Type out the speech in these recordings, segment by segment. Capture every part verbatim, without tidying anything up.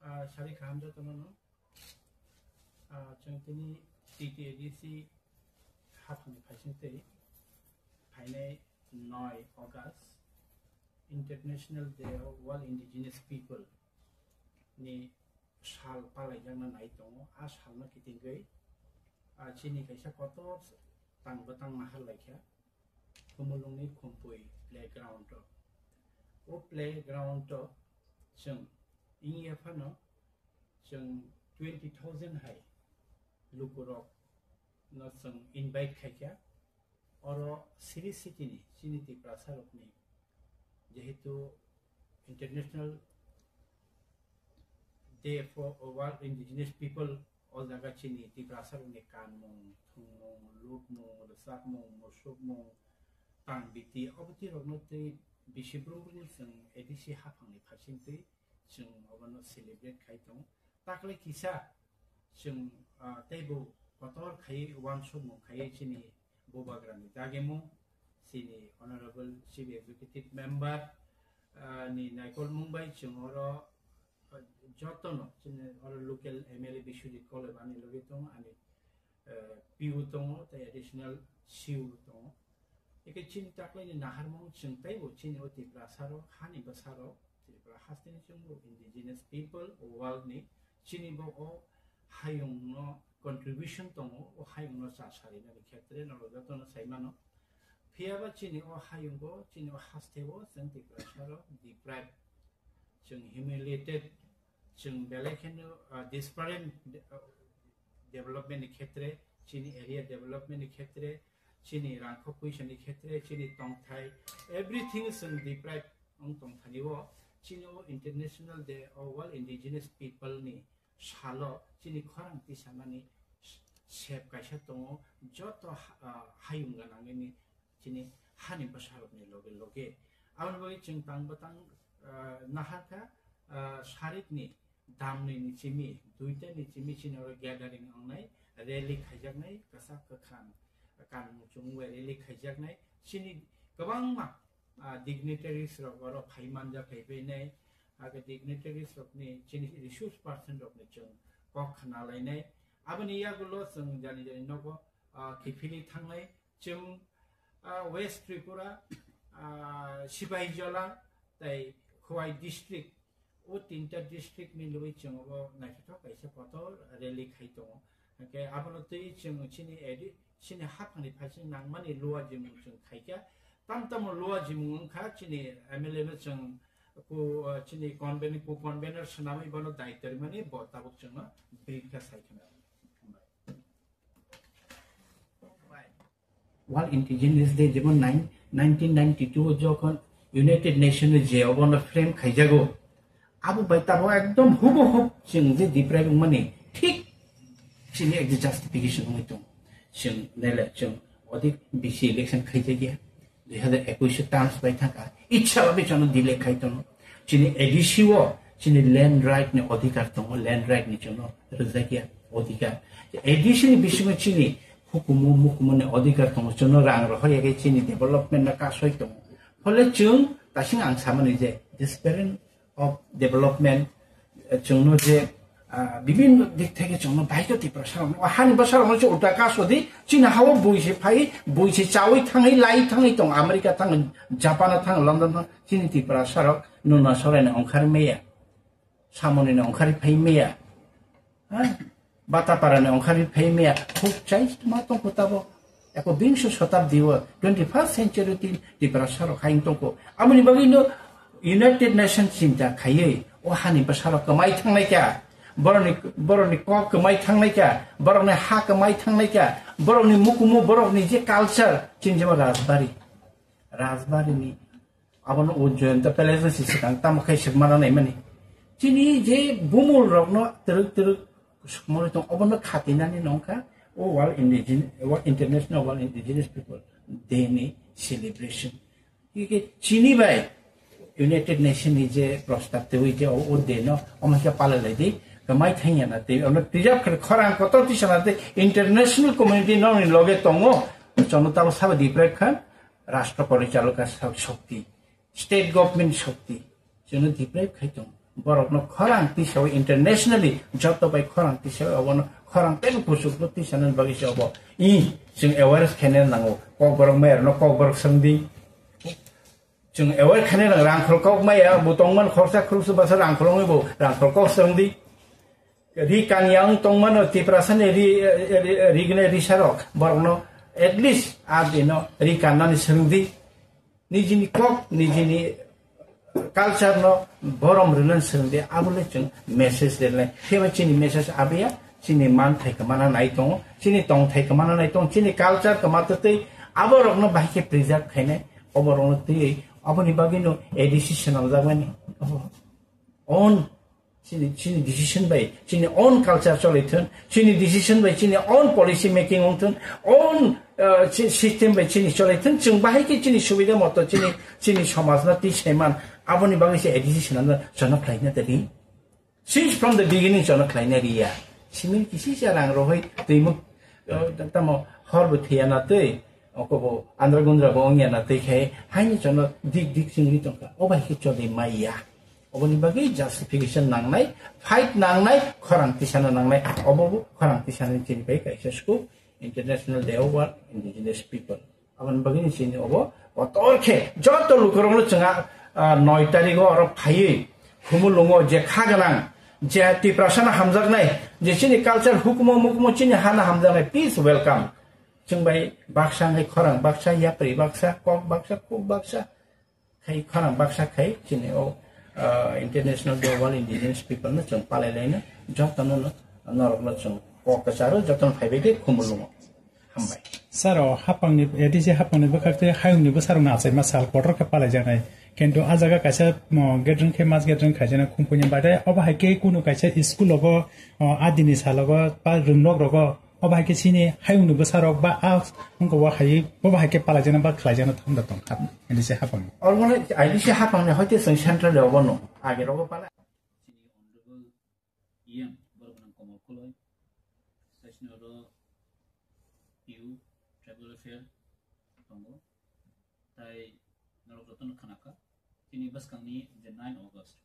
Ah, sari kaham jotono no. Ah, chwng tini T T A D C haphangni phaising tei phainai noi August International Day of All Indigenous People ni sal palaijakna nai tongo. A salno kitingwi, ah, chini kaisa kotor tang bwtang nahar laikha. Khumulwngni Khumpui playground o. O playground o chwng wngya phano chwng twenty thousand hai lukurok no chwng invite khaikha. Oro Sri City ni chini Tiprasa rokni jehetu International Day for World Indigenous People, o jaga chini Tiprasa rokni kanmung, thwngmung, lukmung, rwchapmung, musukmung, tang biti, obo twi rokno twi bisi brum brum chwng A D C haphangni phaising twi chwng obono celebrate khai tongo. Takle kisa chwng, ah, teibo kotor khai uansukmung khai chini Bubagrani dagemung, chini Honorable Chief Executive Member, ah, ni naikolmung bai chwng oro, ah, jotono chini oro local M L A Biswajit Koloi ani logi tongo, ani, eh, P O tongo, tei additional C O tongo. Eke chini taklaini naharmung chwng teibo chini o Tiprasa rok, hani bwsa rok, Tripura hasteni chwngbo indigenous people o world ni chini bo o hayungno contribution tongo, o hayungno cha sarinani khetre norok jotono sai mano. Phiyaba chini o hayungo, chini o hasteo chwng Tiprasa rok deprive, chwng humiliated, chwng belai kheno, ah, disparate, ah, development ni khetre, chini area development ni khetre, chini rangkho puisa ni khetre, chini tongthai, everything chwng deprive wng tongthani o, chini o International Day of All Indigenous People ni salo chini khorang tisamani sep kaisa tongo, joto ha-, ah, hayung ganangni chini hani bwsarokni loge loge. Aboni bagwi chwng tang bwtang, ah, naharkha, ah, sarikni damni ni chimi, duita ni chimi chini oro gathering wngnai, rally khaijaknai, kwchak kwkhan kanmung chumung bai rally khaijaknai, chini kwbangma, ah, dignitaries rok oro phai manja phai painai, ake dignitaries rokni chini resource person rokni chwng kok khna lainai. Aboni yagulo chwng jani jani nogo, ah, kiphilwi thangnai, chwng, ah, West Tripura, ah, Sipahijola, tei Khowai district, o tinta district ni lwi chwng obo naithothok kaisa kotor rally khai tongo. Hwnkhe abono twi chwng chini edi-, chini haphangni phaising nangmani luwa jimung chwng khaikha. Tam tamo luwa jimung wngkha chini M L A no chwng ku, ah, chini conven-, ku convener swnamwi bono daitwrwimani bo tabuk chwngno brief khe sai khna. World Indigenous Day jemon nine-, nineteen ninety-two o jokhon United Nation ni je obono frame khaijago, abo bai tabo ekdom hubahub chwng je deprive wngmani thik chini ekta justification wngwi tong. Chwng nele chwng odik bisi election khaijakya, dui hazar ekush terms bai thangkha, itsa bai chwngno delay khai tongo. Chini A D C o chini land right ni odhikar tongo, land right ni chwngno rwjakya odhikar. A D C ni bisingo chini hukumu mukumu ni odhikar tongo, chwngno rang rohorya khe chini development no kasoi tongo. Phole chwng tasing ang samani je disparate of development, eh, chwngno je, ah, bibhinno dik theke chwngno baito Tiprasa rokno, o hani bwsa rokno se ulta kasodi, chini hao bui se phai, bui se chawi thangwi, lai thangwi tong, America thang, Japan thang, London thang, chini Tiprasa rok nuna soraino ongkhar meya, samoni no ongkhar phai meya. Ha? Bataparani ongkhari phai maya, huk chai ma tongkho tabo. Eko bingsu shatabdi o, twenty-first century tin Tiprasa rok haing tongkho. Aboni bagwi no United Nations chinta khaiwi, o hani bwsarok kwmai thangnai kha, borokni, borokni kok kwmai thangnai kha, borokni ha kwmai thangnai kha, borokni mukumu, borokni je culture, chinjima rajbari. Rajbari ni Abono o Jayanta Palace no si swkang tamo khai swk mana nai mani. Chini je bumul rokno twrwk twrwk swkmorwi tong, obono khatinani nongkha o World Indigen-, World International World Indigenous People Day ni celebration. Ike chini bai United Nation ni je prostab twi je o, o day no omo khe palai lai di, kwmai thangya na tei ono twijak khorang kotor tisa na tei international community no ni loge tongo, chono tabo sabo deprive khan, rashtra porichalok ka shok-, shokti, state government shokti, chwngno deprive khai tongo. Borokno khorang tisawi internationally joto bai khorang tisawi obono khorang teibo kuchukno tisanani bagwi se obo. I, chwng awareness khaina nango. Kokborok mayarno kokborok swngdi. Chwng aware khaina nang rangkhol kok maya bo tongman khorsa khorsa basa rangkhol wngwi bo rangkhol kok swngdi. Ri kanya wng tongmano Tiprasani ri, ri, ri, rignai risarok borokno at least a dino ri kannani swrwngdi. Nijini kok, nijini culture no borom rwnan swrwngdi, abole chwng message rwnai. Theba chini message abiya, chini manthai kwmana nai tongo, chini tongthai kwmana nai tongo, chini culture kwma twtwi aborokno bahai khe preserve khainai, oborokno twiwi, oboni bagwino A D C swnamjakmani. Obo on Chini, chini decision bai, chini own culture choli thun, chini decision bai, chini own policy making wng thun, own, uh, chi-, system bai chini choli thun, chwng bahai khe chini subida moto chini, chini somaj no twi saiman, aboni bagwi se A D C swnamna jono khlaina tadi. Since from the beginning jono khlaina riya. Simi kisi se rang rohoi twi muk, uh, tamo hor bo thiya na twi, oko bo andra gundra bo wngya na twi khe, haini jono dik dik chingri tongkha, o bai khe choli maiya. Oboni bagwi justification nangnai, fight nangnai, khorang tisana nangnai. Obo bo khorang tisani chini bai kaisa scope, International Day of Indigenous People. Aboni bagwi ni chini obo kotor khe joto lukurokno chwng a, ah, noi tarigo oro phaiwi Khumulwngo je kha gwnang, je Tiprasano hamjaknai, je chini culture hukumo mukumo chini hana hamjaknai, please welcome. Chwng bai baksa hai khorang baksa, yapri baksa, kok baksa, kuk baksa, khai khorang baksa khai chini o, ah, International Day of Indigenous People no chwng palai laino, jotono no norok no chwng kok kwcharo, jotono phaibai khe Khumulwngo. Hambai. Sir, o hapangni, A D C hapangni bwkhak tei hayungni bwsarokno achaima sal kotor khe palaijaknai. Kintu a jaga kaisa, mo, gathering khe mass gathering khaijana Khumpuini baade, obo hai khe kunu kaisa school rogo, o, adini salogo ba rwngrok rogo, obo hai khe chini hayungni bwsarok ba a wngkha o hai, obo hai khe palaijakna ba khlaijakna thangda tong hap-, A D C hapangni. Obo no A D C hapangni hoite chwng central level no age rogo palai. Chini honorable E M, borok nang Komol Koloi, session oro P U, Tribal Welfare tongo. Tai norok jotono khanaka, chini bwskangni je nine August,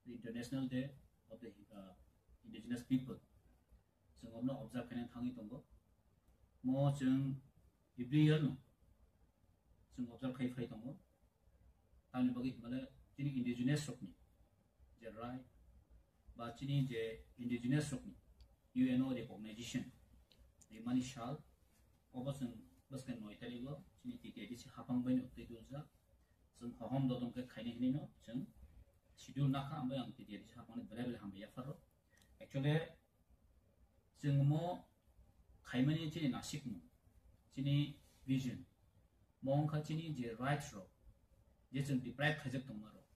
the International Day of the, uh, Indigenous People. Chwng obono observe khaina thangwi tongo. Mo chwng every year no chwng observe khai phai tongo. Tamni bagwi hwnmale chini indigenous rokni je right ba chini je indigenous rokni U N O recognition rimani sal, obo chwng bwskang noi tarigo chini T T A D C hapang bai no twi dujak. Chwng hohom dodong khe khaini hinwi no chwng schedule nakha, ambai ang T T A D C hapangni belai belai hambai yapharo. Actually, chwng mo khaimani chini nasikmung, chini vision, mo wngkha chini je rights rok, je chwng deprive khaijak tongma rok,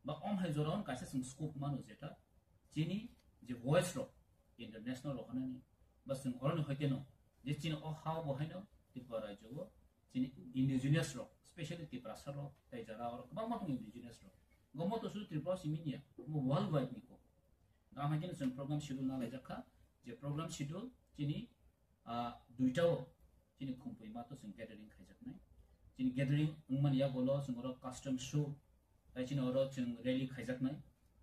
ba om hai jora on kaisa chwng scope mano jeta chini je voice rok international rok hanani, ba chwng oroni hoiteno je chini o ha bo haino Tripura rajyo o chini indigenous rok, specially Tiprasa rok, tai jara orok kwbangma tongo indigenous rok. Gomo to sudu Tripura simi niya, omo worldwide ni kok. Gam hai khe chwng program schedule na laijak kha, je program schedule chini, ah, duita o chini Khumpui ma to chwng gathering khaijaknai. Chini gathering wngmani yagulo chwng oro custom show, tai chini oro chwng rally khaijaknai.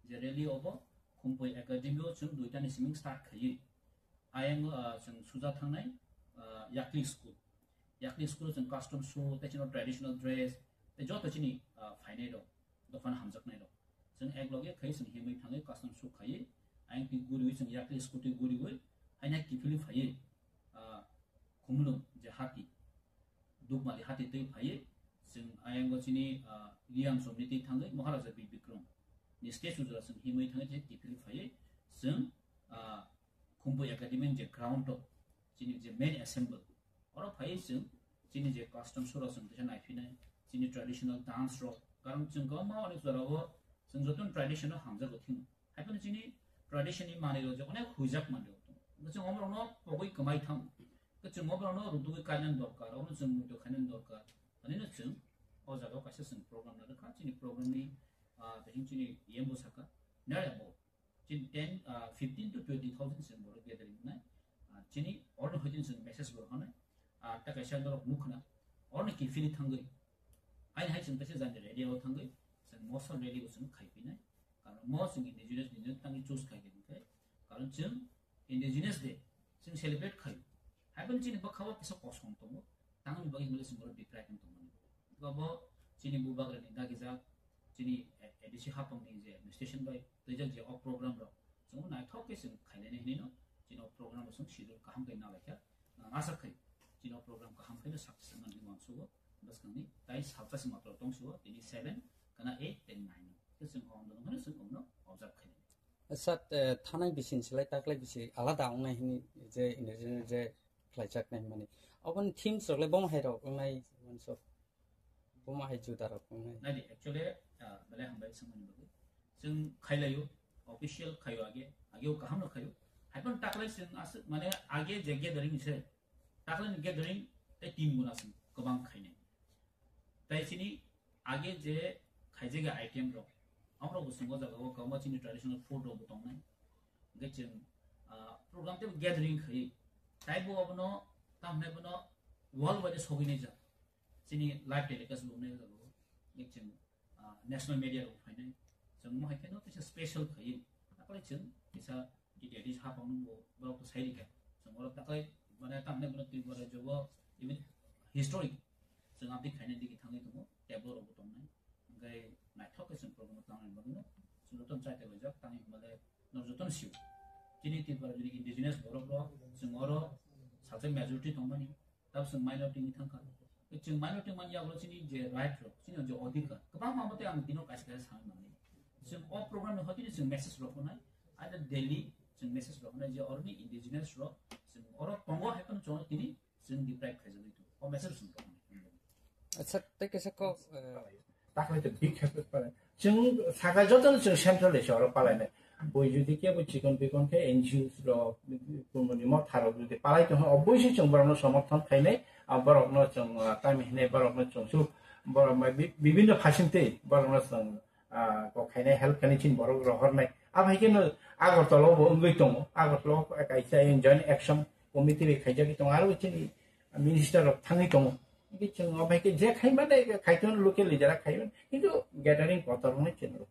Je rally obo Khumpui Academy o chwng duita ni siming start khaiwi. Ayang, ah, chwng suja thangnai, ah, Yakli school. Yakli school o chwng custom show, tai chini traditional dress, tai joto chini, ah, phainai rok. Dophano hamjaknai rok. Chwng ek loge khai chwng himwi thangwi custom show khaiwi, ayang twi guriwi chwng yakli scooty guriwi, haina kiphilwi phaiwi, ah, Khumulwng je hati, Dukmali hati twi phaiwi, chwng ayango chini, ah, Liang Somni twi thangwi Maharaja Bir Bikram ni statue jora chwng himwi thangwi tei kiphilwi phaiwi, chwng, ah, Khumpui Academy ni je ground o chini je main assembly, oro phaiwi chwng chini je custom show rok chwng teisa naiphinai, chini traditional dance rok, karon chwng kwbangma onek jorao chwng jotono tradition no hamjago thwng. Haiphano chini tradition ni manwi rok je onek huijak manwi rok tongo. Hwnkhe chwng omorokno pogwi kwmai thango. Hwnkhe chwng omorokno rudugwi kainani dorkar, obono chwng muitu khainani dorkar. Hwnwi no chwng o jagao kaisa chwng program narwkha. Chini program ni, ah, tei chini E M bo sakha, nai abo. Chini ten, ah, fifteen to twenty thousand chwng borok gathering wngnai. Ah, chini oroni hoiteni chwng message bo rwkhanai. Ah, ta kaisa norok nukha na. Oroni kiphilwi thangwi. Haini hai chwng kaisa jani radio o thangwi chwng mosol radio o chwng khaiphinai. Karon Mo chwng indigenous ni tangwi choose khai khe, karon chwng indigenous day chwng celebrate khai. Haibani chini bwkha o kisa kosom tongo, tangni bagwi hwnle chwng oro deprive wng tongmani. Abo chini bubagrani dagijak, chini A D C hapangni je administration bai twijak je o program rok chwng naithok khe chwng khainani hinwi no chini o program rok chwng schedule kaham khe nalaikha. Ang asa khai chini o program kaham khe success wngmani uansukgo bwskangni tai salsa se matro tongsugo tini seven kana eight tei nine. Khe chwng o andolon no chwng observe khainani. Sat, eh, thanai bisi ni slai taklai bisi alada wngnai hini je indigenous je khlaijaknai hwnmani. Oboni themes rok le bomo hai rok wngnai manso. Bomo hai juda rok wngnai. Nai di, actually, ah, belai hambai swngmani bagwi. Chwng khailaio, official khaio age, age o kaham rok khaio. Haibon taklai chwng aswk, mane age je gathering se, taklai ni gathering tei tin guna chwng kwbang khainai. Tai chini age je khaijak item rok, amrok bo chwng o jaga o kwbangma chini traditional food rok bo tongnai. Hingke chwng, ah, program tei gathering khai, tai bo abono, tamhinai bono world wide sogwi nai jak. Chini live telecast bo nai jak. Hingke chwng, ah, national media rok phainai. Chwng mo hai kheno kisa special khai. Akwai chwng kisa details hapang nung bo borok to sai rika. Chwng oro takai mane tamhinai bono twi borai jobo even historic. Chwng abdi khainai digi thangwi tongo, table rok bo tongnai. Hingke naithok khe chwng program o tangnai bagwino chwng jotono chai tebajak, tangwi hwnba le norok jotono sio. Chini Tripura ni indigenous borok rok chwng oro salsa majority tongmani, tab chwng minority wngwi thangkha. Chwng minority man yago chini je right rok, chini je odhikar, kwbangma mate ang dino kaisa kaisa sanwi mannai. Chwng o program ni hotini chwng message rok hwnai, ada Delhi chwng message rok hwnai je oroni indigenous rok chwng oro tongo hai phano chwng tini chwng deprive khaijagwi tongo. O message chwng tongmani. Acha, tei kaisa kok, eh, Takhwlai to big help pare. Chwng saka jotono chwng central ese oro palainai. Boi jodi kebo chikon pikon khe N G Os rok, kumuni motha rok jodi palai tongkha, obviously chwng borokno somorthon khainai, ah, borokno chwng, ah, tamo hinwi borokno chwng su, borok bai bi-, bibinno phaising twi borokno chwng, ah, kok khainai, help khainai chini borok rohornai. Abo hai kheno Agartala bo wngwi tongo, Agartala o kaisa joint action committee bai khaijagwi tongo, aro chini minister rok thangwi tongo. Hingke chwng o bai khe je khai mane khai tongo, local leader khai mane. Kintu gathering kotor hwnwi chwng rok.